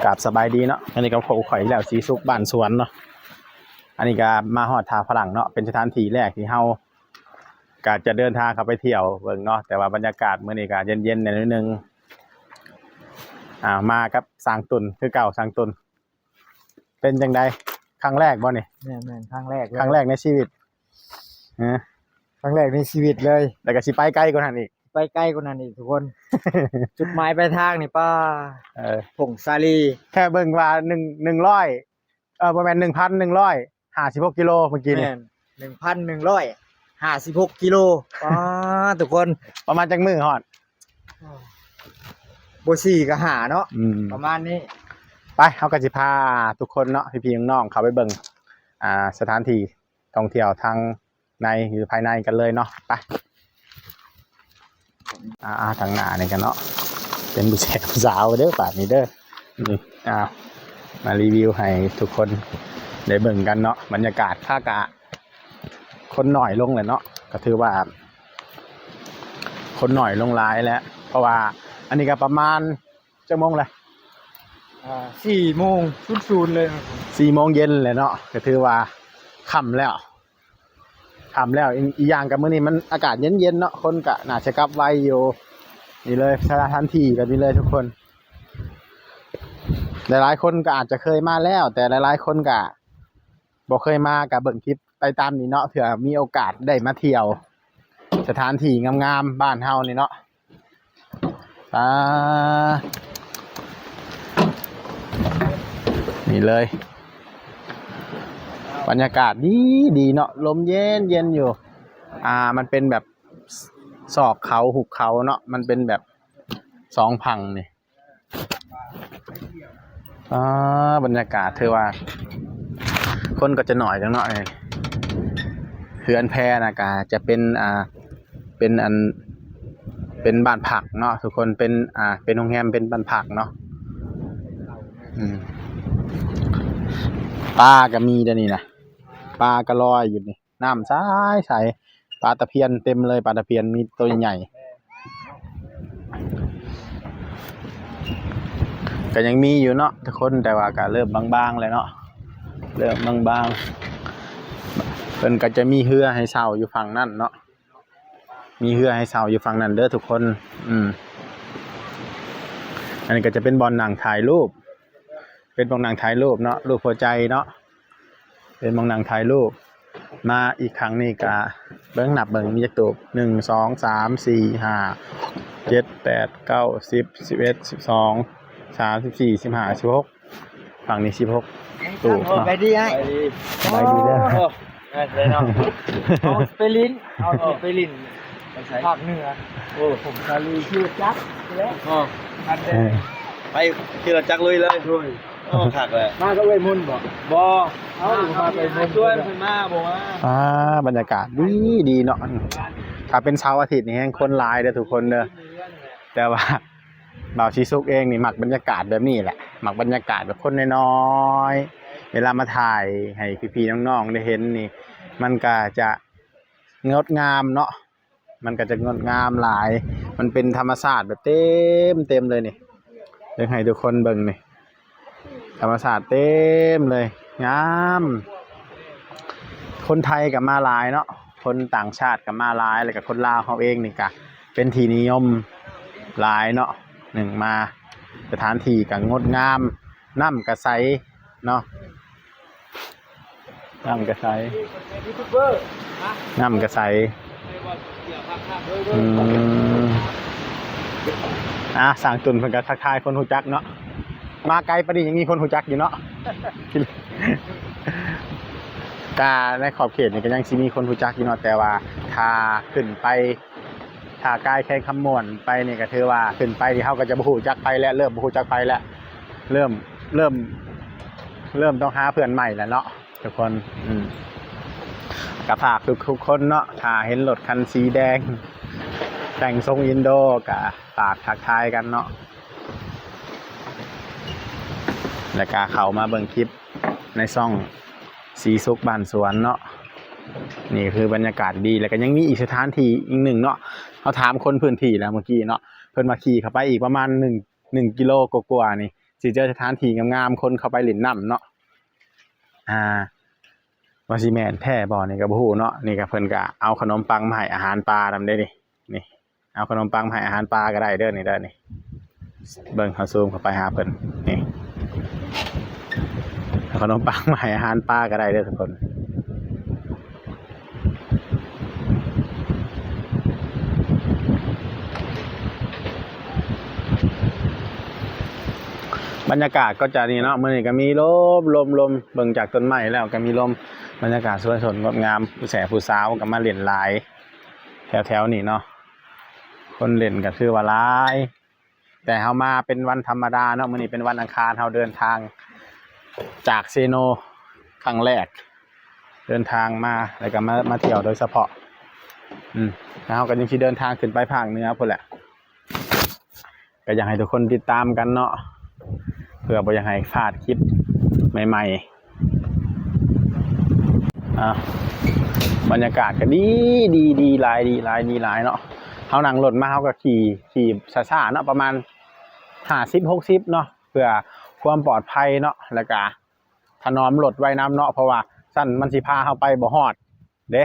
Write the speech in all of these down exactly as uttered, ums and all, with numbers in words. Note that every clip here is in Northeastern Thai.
กราบสบายดีเนาะ อันนี้ก็พบข่อยอีกแล้ว สีสุขบ้านสวนเนาะ อันนี้ก็มาฮอดท่าพลังเนาะ เป็นสถานที่แรกที่เฮาก็จะเดินทางเข้าไปเที่ยวเบิ่งเนาะ แต่ว่าบรรยากาศมื้อนี้ก็เย็นๆแหน่นิดนึง อ่า มากับสร้างตุ่นคือเก่า สร้างตุ่น เป็นจั่งใด ครั้งแรกบ่นี่ แม่นๆ ครั้งแรกเลย ครั้งแรกในชีวิต ฮะ ครั้งแรกในชีวิตเลย แล้วก็สิไปไกลกว่านั้นอีก ไปไกลกว่านั้นอีกทุกคน จุดหมายปลายทางนี่ป้า เออ ผงสาลี แค่เบิ่งว่าหนึ่ง หนึ่งร้อย เออ บ่แม่น หนึ่งพันหนึ่งร้อยห้าสิบหกกิโลเมื่อกี้นี่ แม่น หนึ่งพันหนึ่งร้อยห้าสิบหกกิโล ป้า ทุกคน ประมาณจักมื้อฮอด บ่สี่ก็ห้าเนาะ อืม ประมาณนี้ ไป เฮาก็สิพาทุกคนเนาะ พี่ๆน้องๆเข้าไปเบิ่ง อ่า สถานที่ท่องเที่ยวทางในหรือภายในกันเลยเนาะ ไป อ่า ทางหน้านี่กันเนาะ เป็นผู้ชายผู้สาวเด้อ บาดนี้เด้อ นี่ อ่า มารีวิวให้ทุกคนได้เบิ่งกันเนาะ บรรยากาศ ถ้ากะ คนน้อยลงแหละเนาะ ก็ถือว่า คนน้อยลงหลายแล้ว เพราะว่าอันนี้ก็ประมาณจักโมงแล้ว อ่า สี่โมงศูนย์ศูนย์เลยครับผม สี่โมงเย็นเลยเนาะ ก็ถือว่าค่ำแล้ว ค่ำแล้ว อีก อีกอย่างกับมื้อนี้มันอากาศเย็นๆเนาะ คนก็น่าจะกลับไวอยู่ นี่เลย สถานที่แบบนี้เลยทุกคน หลายๆคนก็อาจจะเคยมาแล้ว แต่หลายๆคนก็บ่เคยมา ก็เบิ่งคลิปไปตามนี้เนาะ เผื่อมีโอกาสได้มาเที่ยว สถานที่งามๆบ้านเฮานี่เนาะ อ่า นี่เลย บรรยากาศดีดีเนาะ ลมเย็นเย็นอยู่ อ่า มันเป็นแบบซอกเขาหุบเขาเนาะ มันเป็นแบบสองฝั่งนี่ อ่า บรรยากาศถือว่า คนก็จะน้อยจังเนาะ เฮือนแพนะก็จะเป็น อ่า เป็นอัน เป็นบ้านพักเนาะ ทุกคน เป็น อ่า เป็นโรงแรม เป็นบ้านพักเนาะ อืม ปลาก็มีเด้อนี่นะ ปลาก็ลอยอยู่นี่ น้ำใสใส ปลาตะเพียนเต็มเลย ปลาตะเพียนมีตัวใหญ่ ก็ยังมีอยู่เนาะทุกคน แต่ว่าก็เริ่มบางๆแล้วเนาะ เริ่มบางๆ เพิ่นก็จะมีเฮือให้เช่าอยู่ฝั่งนั้นเนาะ มีเฮือให้เช่าอยู่ฝั่งนั้นเด้อทุกคน อืม อันนี้ก็จะเป็นบ่อนนั่งถ่ายรูป เป็นบ่อนนั่งถ่ายรูปเนาะ รูปหัวใจเนาะ เป็นบ่อนนั่งถ่ายรูป มาอีกครั้งนี้ก็เบิ่งนับเบิ่งมีจักตูบ หนึ่ง สอง สาม สี่ ห้า เจ็ด แปด เก้า สิบ สิบเอ็ด สิบสอง สาม สิบสี่ สิบห้า สิบหก ฝั่งนี้ สิบหก ตูบเนาะ ไปดีไอ้ ไปดีเด้อ โอ้ ง่ายเลยเนาะ เอาไปลิ้น เอาไปลิ้น ไปใส่ภาคเหนือ โอ้ ผมสาลีชื่อจักรแล้ว อ๋อ เออ ไปขี่รถจักรลุยเลย ลุย โอ้ คักเลย มาก็เอ้ยมุ่นบ่ บ่ เอามาไปมุ่น ชวนเพิ่นมาบ่ว่า อ่า บรรยากาศดีดีเนาะ ถ้าเป็นเสาร์อาทิตย์นี่แฮงคนหลายเด้อทุกคนเด้อ แต่ว่า บ่าวสีสุขเองนี่มักบรรยากาศแบบนี้แหละ มักบรรยากาศแบบคนน้อยๆ เวลามาถ่ายให้พี่ๆน้องๆได้เห็นนี่ มันก็จะงดงามเนาะ มันก็จะงดงามหลาย มันเป็นธรรมชาติแบบเต็มเต็มเลยนี่ อยากให้ทุกคนเบิ่งนี่ ธรรมชาติเต็มเลย งาม คนไทยก็มาหลายเนาะ คนต่างชาติก็มาหลาย แล้วก็คนลาวเฮาเองนี่ก็เป็นที่นิยมหลายเนาะ หนึ่งมา สถานที่ก็งดงาม น้ำก็ใสเนาะ น้ำก็ใส ยูทูบเบอร์นะ น้ำก็ใส อืม อ่ะ สร้างตุ่นเพิ่นก็ทักทายคนฮู้จักเนาะ มาไกลปานนี้ยังมีคนฮู้จักอยู่เนาะ กะในขอบเขตนี่ก็ยังสิมีคนฮู้จักอยู่เนาะ แต่ว่าถ้าขึ้นไป ถ้ากายแขวงคำม่วนไปนี่ก็ถือว่าขึ้นไปนี่เฮาก็จะบ่ฮู้จักไผแล้ว เริ่มบ่ฮู้จักไผแล้ว เริ่ม เริ่ม เริ่มต้องหาเพื่อนใหม่แล้วเนาะทุกคน อืม ก็ฝากทุกๆคนเนาะ ถ้าเห็นรถคันสีแดง แต่งทรงอินโด ก็ฝากทักทายกันเนาะ แล้วก็เข้ามาเบิ่งคลิปในช่องสีสุขบ้านสวนเนาะ นี่คือบรรยากาศดี แล้วก็ยังมีอีกสถานที่อีกหนึ่งเนาะ เฮาถามคนพื้นที่แล้วเมื่อกี้เนาะ เพิ่นว่าขี่เข้าไปอีกประมาณหนึ่ง หนึ่งกิโลกว่าๆนี่ สิเจอสถานที่งามๆ คนเข้าไปเล่นน้ำเนาะ อ่า ว่าสิแม่นแท้บ่นี่ก็บ่ฮู้เนาะ นี่ก็เพิ่นก็เอาขนมปังมาให้อาหารปลานำเด้นี่ นี่ เอาขนมปังมาให้อาหารปลาก็ได้เด้อนี่เด้อนี่ เบิ่ง เฮาซูมเข้าไปหาเพิ่น นี่ เอาขนมปังมาให้อาหารปลาก็ได้เด้อทุกคน บรรยากาศก็จะนี่เนาะ มื้อนี้ก็มีลม ลม ลม เบิ่งจากต้นไม้แล้วก็มีลม บรรยากาศสวยสดงดงาม ผู้แสผู้สาวก็มาเล่นหลาย แถวๆ นี้เนาะ คนเล่นก็คือว่าหลาย แต่เฮามาเป็นวันธรรมดาเนาะ มื้อนี้เป็นวันอังคาร เฮาเดินทางจากเซโนครั้งแรก เดินทางมา แล้วก็มา มาเที่ยวโดยเฉพาะ อืม แล้วเฮาก็ยังสิเดินทางขึ้นไปภาคเหนือพู้นแหละ ก็อยากให้ทุกคนติดตามกันเนาะ เพื่อบ่อยากให้พลาดคลิปใหม่ๆ อ่ะ บรรยากาศก็ดี ดี ดีหลาย ดีหลาย ดีหลายเนาะ เฮานั่งรถมา เฮาก็ขี่ ขี่ช้าๆ เนาะ ประมาณห้าสิบ หกสิบ เนาะ เพื่อความปลอดภัยเนาะ แล้วก็ถนอมรถไว้นำเนาะ เพราะว่าซั้นมันสิพาเฮาไปบ่ฮอดเด้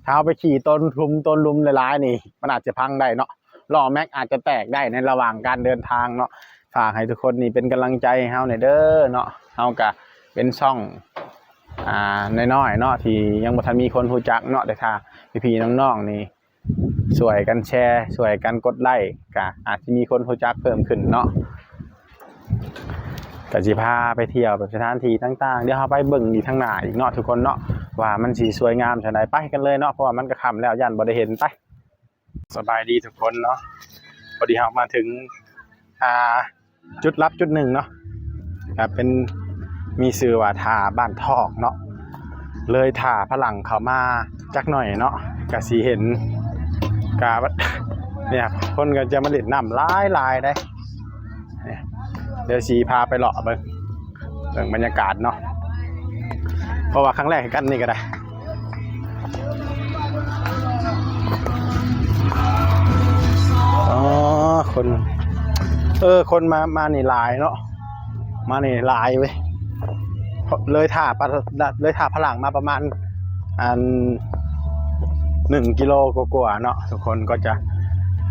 ถ้าเฮาไปขี่ต้นทุมต้นลุมหลายๆ นี่ มันอาจจะพังได้เนาะ ล้อแม็กอาจจะแตกได้ในระหว่างการเดินทางเนาะ ฝากให้ทุกคนนี่เป็นกำลังใจให้เฮาแหน่เด้อเนาะ เฮาก็เป็นช่อง อ่า น้อยๆ เนาะ ที่ยังบ่ทันมีคนรู้จักเนาะ แต่ถ้าพี่ๆ น้องๆ นี่ ช่วยกันแชร์ ช่วยกันกดไลค์ ก็อาจจะมีคนรู้จักเพิ่มขึ้นเนาะ ก็สิพาไปเที่ยวแบบสถานที่ต่างๆ เดี๋ยวเฮาไปเบิ่งอีกทางหน้าอีกเนาะทุกคนเนาะ ว่ามันสิสวยงามเท่าใด ไปกันเลยเนาะ เพราะว่ามันก็ค่ำแล้ว ย้านบ่ได้เห็น ไป สบายดีทุกคนเนาะ พอดีเฮามาถึง อ่า จุดลับจุดหนึ่งเนาะ ครับ เป็น มีชื่อว่าท่าบ้านทอกเนาะ เลยท่าพลังเข้ามาจักหน่อยเนาะ ก็สิเห็น กะ เนี่ย คนก็จะมาเล่นน้ำหลายๆ เด้ เนี่ย เดี๋ยวสิพาไปเลาะเบิ่ง เบิ่งบรรยากาศเนาะ เพราะว่าครั้งแรกคือกันนี่ก็ได้ อ๋อ คน เออ คนมา มานี่หลายเนาะ มานี่หลายเว้ย เลยท่าปะ เลยท่าพลังมาประมาณ อัน หนึ่งกิโลกว่าๆ เนาะ ทุกคนก็จะ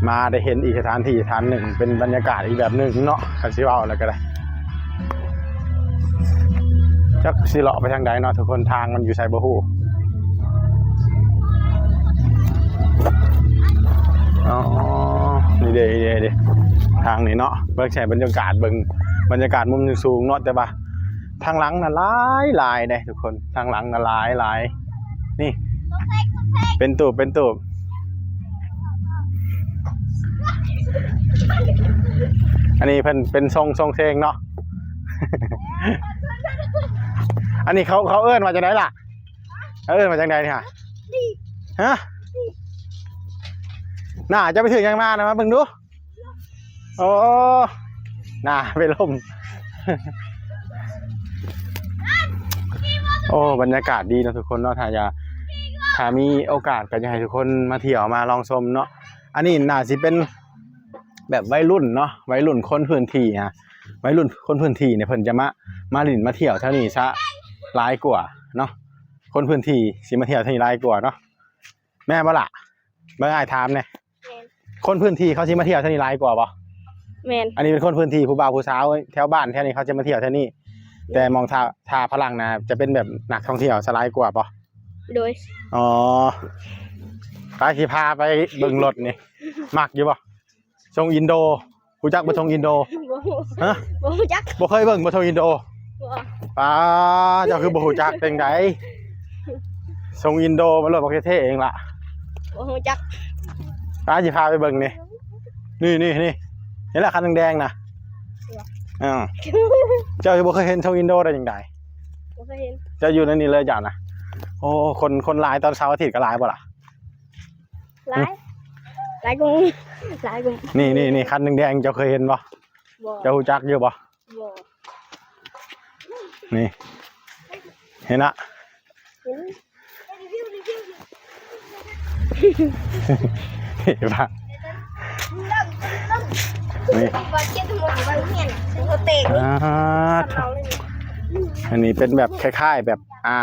มาได้เห็นอีกสถานที่สถานหนึ่ง เป็นบรรยากาศอีกแบบหนึ่งเนาะ คันสิเว้าแล้วก็ได้ จักสิเลาะไปทางใดเนาะทุกคน ทางมันอยู่ไสบ่ฮู้ อ๋อ นี่เด้ นี่เด้ นี่เด้ ทางนี้เนาะ เบิ่งใส่บรรยากาศ เบิ่งบรรยากาศมุมสูงๆ เนาะ แต่ว่าทางหลังน่ะหลายหลายเด้ทุกคน ทางหลังน่ะหลายหลาย นี่ เป็นตูบ เป็นตูบ อันนี้เพิ่นเป็นทรง ทรงเชงเนาะ อันนี้เขา เขาเอิ้นว่าจังได๋ล่ะ เขาเอิ้นว่าจังได๋นี่ฮะ ฮะ น่าจะไปถือหยังมานะ มาเบิ่งดู โอ้ น่าไปล้ม โอ้ บรรยากาศดีเนาะทุกคนเนาะ ถ้าอยาก ถ้ามีโอกาสก็อยากให้ทุกคนมาเที่ยวมาลองชมเนาะ อันนี้น่าสิเป็นแบบวัยรุ่นเนาะ วัยรุ่นคนพื้นที่ฮะ วัยรุ่นคนพื้นที่เนี่ยเพิ่นจะมา มาหลิ้นมาเที่ยวแถวนี้ซะหลายกว่าเนาะ คนพื้นที่สิมาเที่ยวแถวนี้หลายกว่าเนาะ แม่นบ่ล่ะ เบิ่งอ้ายถามแหน่ แม่น คนพื้นที่เขาสิมาเที่ยวแถวนี้หลายกว่าบ่ แม่น อันนี้เป็นคนพื้นที่ ผู้บ่าวผู้สาวแถวบ้านแถวนี้เขาจะมาเที่ยวแถวนี้ แต่หม่องท่า ท่าพลังนะ จะเป็นแบบนักท่องเที่ยวซะหลายกว่าบ่ โดย อ๋อ ไปสิพาไปเบิ่งรถนี่ มักอยู่บ่ ทรงอินโด รู้จักบ่ทรงอินโด บ่ฮู้ ฮะ บ่รู้จัก บ่เคยเบิ่งบ่ทรงอินโด บ่ ป้า เจ้าคือบ่รู้จักจั่งใด ทรงอินโดมันรถบักเท่ๆ เองล่ะ บ่รู้จัก ป้าสิพาไปเบิ่งนี่ นี่ นี่ นี่ นี่แหละคันแดงๆ น่ะ อ่า เจ้าบ่เคยเห็นทรงอินโดได้จั่งใด บ่เคยเห็น เจ้าอยู่ในนี่เลยเจ้านะ โอ้ คน คนหลายตอนเสาร์อาทิตย์ก็หลายบ่ล่ะ หลาย หลายกว่าหมู่ หลายกว่าหมู่ นี่ นี่ นี่ คันแดงๆ เจ้าเคยเห็นบ่ บ่ เจ้ารู้จักอยู่บ่ บ่ นี่ เห็นละ เห็น เห็นปะ นี่ บาดเจ็บทั้งหมดอยู่บ้านเฮียนน่ะ ซื้อรถ เตะ อ่า อันนี้เป็นแบบคล้ายๆแบบ อ่า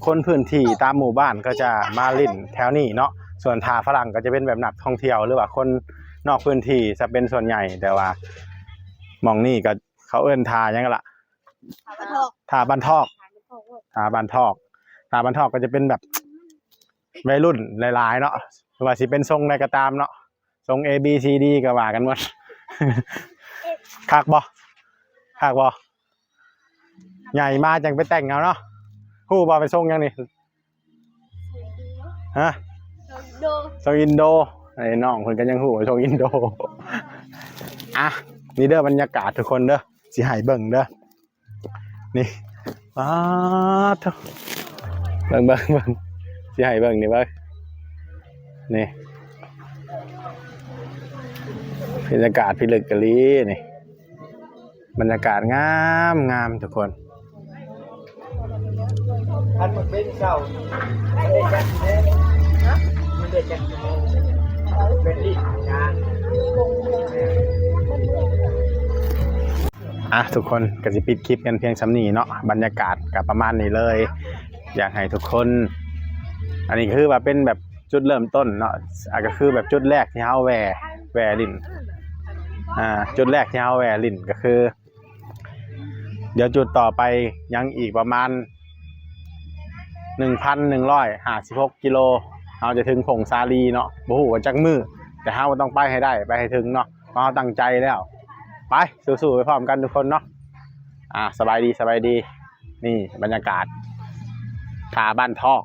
คนพื้นที่ตามหมู่บ้านก็จะมาเล่นแถวนี้เนาะ ส่วนท่าฝรั่งก็จะเป็นแบบนักท่องเที่ยวหรือว่าคนนอกพื้นที่จะเป็นส่วนใหญ่ แต่ว่าหม่องนี่ก็เขาเอิ้นท่าหยังล่ะ ถามว่าทอก ท่าบ้านทอก ท่าบ้านทอก ท่าบ้านทอกก็จะเป็นแบบวัยรุ่นหลายๆเนาะ หรือว่าสิเป็นทรงใดก็ตามเนาะ ทรง A B C D ก็ว่ากันหมด คักบ่ คักบ่ ใหญ่มาจังไปแต่งเอาเนาะ ฮู้บ่เป็นทรงหยังนี่ ฮะ โด ทรงอินโด ไอ้น้องเพิ่นก็ยังฮู้ว่าทรงอินโด อ่ะ นี่เด้อบรรยากาศทุกคนเด้อ สิให้เบิ่งเด้อ นี่ ป๊าดโถ่ เบิ่ง เบิ่ง เบิ่ง สิให้เบิ่งนี่เบิ่ง นี่ บรรยากาศพิลึกกะลีนี่ บรรยากาศงามงามทุกคน อันมันเป็นเก่ามันได้จักแน่มันได้จักแน่เป็นลิงนะ อ่ะ ทุกคนก็สิปิดคลิปกันเพียงส่ำนี้เนาะ บรรยากาศก็ประมาณนี้เลย อยากให้ทุกคน อันนี้คือว่าเป็นแบบจุดเริ่มต้นเนาะ อ่ะ ก็คือแบบจุดแรกที่เฮาแวะ แวะเล่น อ่า จุดแรกที่เฮาแวะเล่นก็คือ เดี๋ยวจุดต่อไปยังอีกประมาณ หนึ่งพันหนึ่งร้อยห้าสิบหกกิโล เฮาจะถึงผงสาลีเนาะ บ่ฮู้ว่าจักมื้อ แต่เฮาต้องไปให้ได้ ไปให้ถึงเนาะ เพราะเฮาตั้งใจแล้ว ไป สู้ๆไปพร้อมกันทุกคนเนาะ อ่า สบายดี สบายดี นี่บรรยากาศ ท่าบ้านทอก